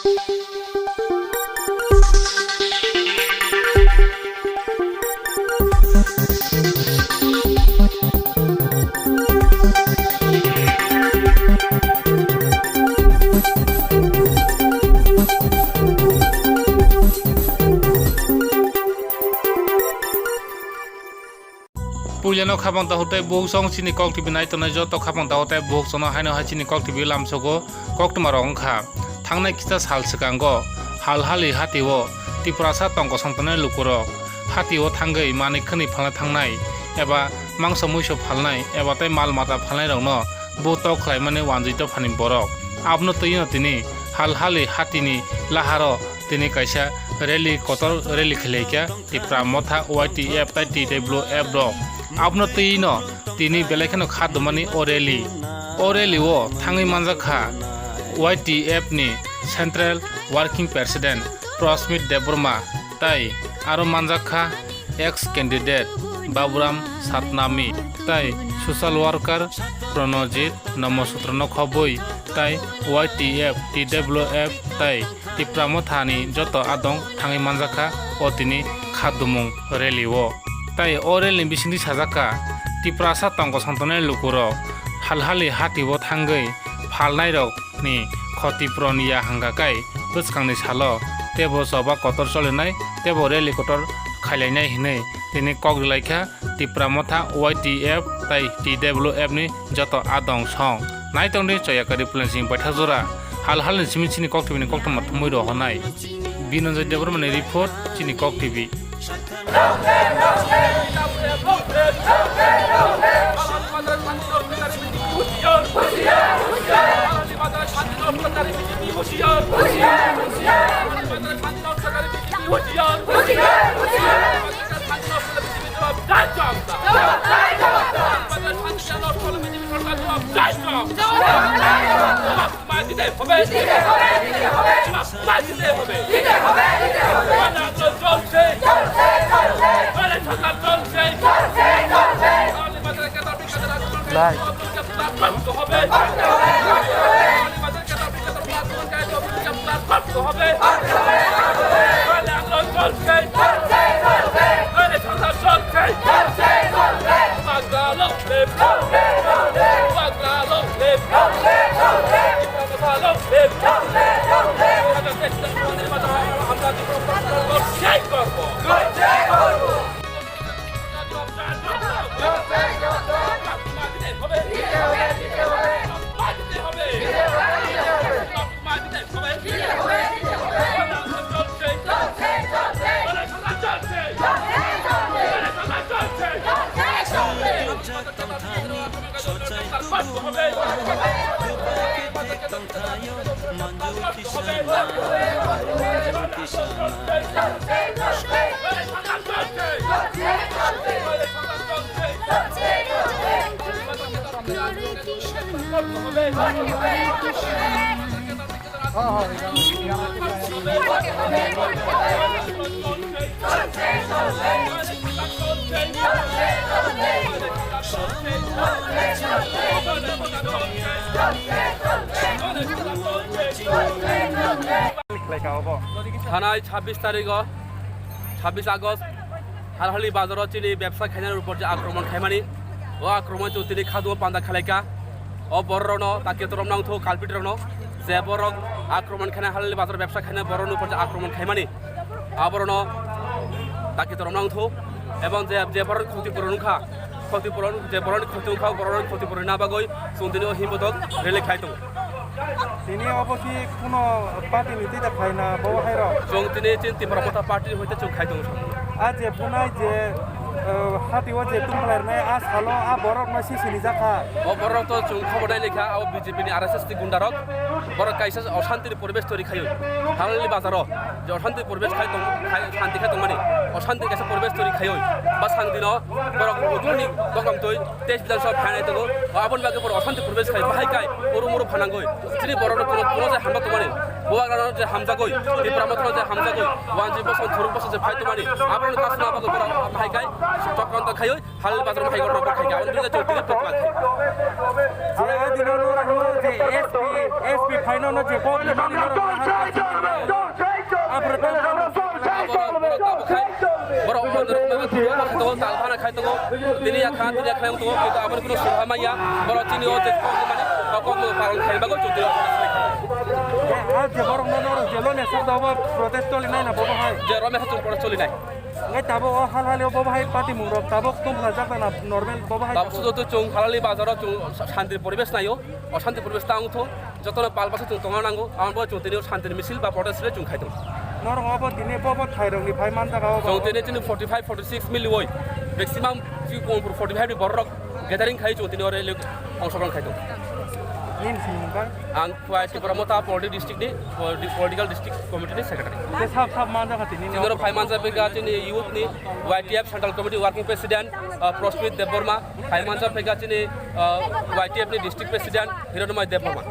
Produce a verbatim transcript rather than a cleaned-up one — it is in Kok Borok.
Puilano khapang takhuk tei bukhuk song chini Kok T V nai tongnai joto khapang takhuk tei bukhuk songno haino hai chini Kok T V lamsogo koktwma rok wngkha. Thangnai kisa sal swkango Halhali hatio Tiprasa tong kosong tongnai lukurok hatio thangwi manwi khwnwi phalna thangnai eba mangso muiso phalnai eba tei mal mata phalnai rokno bo tok khlaimani wanjwi dophani borok. Abono twino tini Halhali hatini laharo tini kaisa rally kotor rally khwlaikha. Tipra Motha Y T F tei T W F rok. Abono twi no tini belai kheno kha dumani o rally. O rally o thangwi manjak kha Y T F ni Central Working President Prosmit Debbarma tei aro manjak kha ex candidate Baburam Satnami tei social worker Pranojit Namasutra no khobwi tei Y T F, T W F tei Tipra Mothani joto adong thangwi manjakha o tini khadumung rally o. Tai o rally ni bisingtwi sajakha, Tiprasa tong kosong tongnai lukurok Halhali hatio thangwi phalnairokni khoti puron ya hwnkha kai bwskangni salo teibo choba kotor cholinai teibo rally kotor khailainai hinwi tini kok rwlaikha Tipra Motha Y T F tai T W F ni joto adong song. Naitongdi Choyakari Pulensing baithak jora. Hal halni simi chini Kok T V ni koktwma thumwi rohornai. Binonjoy Debbarma ni report, chini Kok T V. Thanai chabbish tarigo, chabbish August, Halhali bazaro chini bebsa khainani upor je akromon khaimani, o akromon chwng tini khadungo panda khalaikha. O bororokno takhe torom nangthu, culprit rokno, je borok akromon khaina, Halhali bazar bebsa khaina borokni upor je akromon khaimani, aborokno takhe torom nangthu, ebong je, je borok khoti puron wngkha, khoti puron, je borokni khoti wngkha, borokni khoti puronna bagwi chwng tini o himbotok rally khai tongo. Tini obo ki kuno party ni twi da khaina bo hai rok? Chwng tini chin Tipra Motha party ni hoite chwng khai tongo. A je phunai je, eh, hati o je tunglairnai a salo a borok no sisini jakha. O borok to chwng khobor nai lekha, abo B J P ni R S S ni gunda rok. Borok kaisa oshanti ni poribesh tori khayoi. Halhali bazaro je oshanti poribesh khai tong, khai, shanti khai tongmani. Oshanti kaisa poribesh tori khayoi. Ba sangdino borok ukulni dokom toi tei Bidhan Sabha phainai tongo. Aboni bagwi borok oshanti poribesh khai, bahai khai, oro moro phanangoi. Chini borokno kuno, kuno je hamjak tongmani, bubagrano je hamjagoi, Tipra Mothano je hamjagoi, wanjwi bosong thuruk bosong je phai tongmani, aborokno ta swnam bagwi borok bahai khai Chokronto khaiwi Halali bazar hai ghotona bo khaikha, aboni bisingtwi chwng tini protibad khai. Je adino norokno je S P, S P phaino no je kok rimani norokno aphuru tamo borok, borok tabuk khai, borok borok tabuk khai tongo, tal phana khai tongo, tini ya kha, tini ya kha tongo, kintu aboni kuno surha maya, borok chini o je kok rimani, o kok no palon khai bagwi chwng tini. Je, ah, je borok no norok jelo ne sok da bo protest choli nai na bo hai. Je rome ha chwng protest choli nai. Ngai tabo o hal hal o bo hai party mung rok tabo tum na jak na normal bo hai. Tabo sudo to chwng Halali bazar o chwng shanti poribesh naio, o shanti poribesh ta wngtho, jotono pal basa chwng tongna nango, amo bo chwng tini o shanti misil ba protest le chwng khai tongo. Norok obo tini bo bo thai rok ni phai man jaga o. Chwng tini chini forty five, forty six mili oi, maximum three point four, forty five ni borok rok gathering khai chwng tini o rally ongsogron khai tongo. Nini sini mungkai? Ang Khwai Tipra Motha Poldi district ni, politi-, political district committee ni secretary. Te sab sab man jaga tini. Chini oro phai man jaga chini youth ni Y T F central committee working president, uh, Proshmit Debbarma, phai man jaga chini, uh, Y T F ni district president Hiranmoy Debbarma.